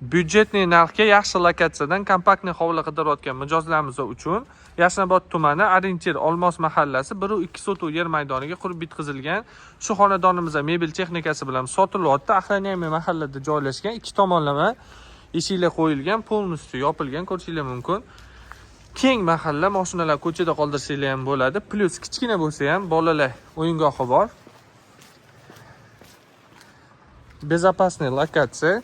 Бюджетный narxga yaxshi lokatsiyadan компактный hovli qidirayotgan mijozlarimiz uchun Yashnobod tumani, Ориентир Olmos mahallasi, 1,2 sotuv yer maydoniga qurib bitkazilgan shu xonadonimizda mebel texnikasi bilan sotilyapti. Охраняемый mahallada joylashgan, ikki tomonlama eshiklar qo'yilgan, полностью yopilgan, ko'rishinglar mumkin. Keng mahalla, mashinalar ko'chada qoldirsanglar ham bo'ladi. Плюс kichkina bo'lsa ham bolalar o'yingohi bor. Безопасный lokatsiya.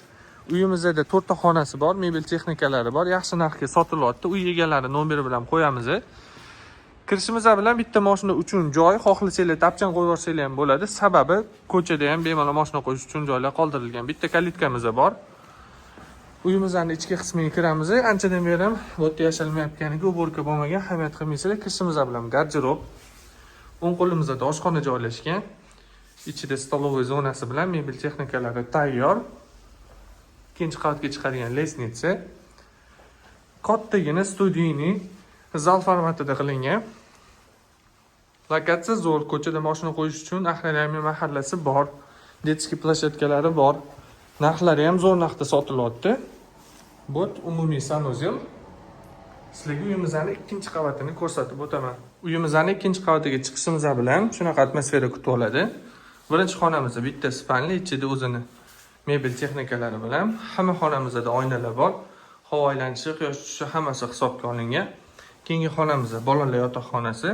Uyimizda to'rtta xonasi bor, mebel texnikalari bor, yaxshi narxga sotilyapti. Uy egalari nomeri bilan qo'yamiz. Kirishimiz bilan bitta mashina uchun joy, xohlasanglar tapchan qo'yib yuborsanglar ham bo'ladi. Sababi ko'chada ham bemalol mashina qo'yish uchun joylar qoldirilgan. Bitta калитка miz bor. Uyimizni ichki qismiga kiramiz. Anchadan beri bu yerda yashalmayotganiga уборка bo'lmagan, ahamiyat qilmaysizlar. Kirishimiz bilan garderob. O'ng qo'limizda oshxona joylashgan. Ichida столовый zonasi bilan mebel texnikalari tayyor. Ikkinchi qavatga chiqadigan лестница. Kattagina студийный zal formatida qilingan. Lokatsiya zo'r, ko'chada mashina qo'yish uchun охраняемый mahallasi bor. Детский площадка lari bor. Narxlari ham zo'r narxda sotilyapti. Bu umumiy санузел. Sizlarga uyimizni ikkinchi qavatini ko'rsatib o'taman. Uyimizni ikkinchi qavatiga chiqishimiz bilan shunaqa atmosfera kutib oladi. Birinchi xonamizda bitta спальня, ichida o'zini mebel texnikalari bilan. Hamma xonamizda oynalar bor. Havo aylanishi, quyosh tushishi hammasi hisobga olingan. Keyingi xonamizda bolalar yotoqxonasi.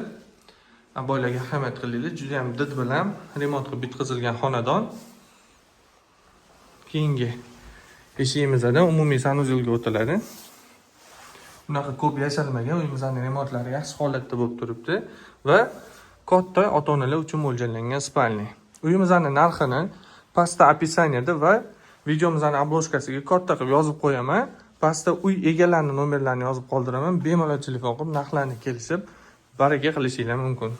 Обой larga ahamiyat qilinglar, juda ham did bilan remont qilib bitkazilgan xonadon. Keyingi eshigimizdan umumiy санузел ga o'tiladi. Unaqa ko'p yashalmagan, uyimizning remontlari yaxshi holatda bo'lib turibdi va katta ota-onalar uchun mo'ljallangan спальня. Uyimizni narxini pastda описание da va videomizni обложка siga katta qilib yozib qo'yaman. Pastda uy egalarini nomerlarini yozib qoldiraman. Bemalol telefon qilib, narxlarni kelishib, baraka qilishinglar mumkin.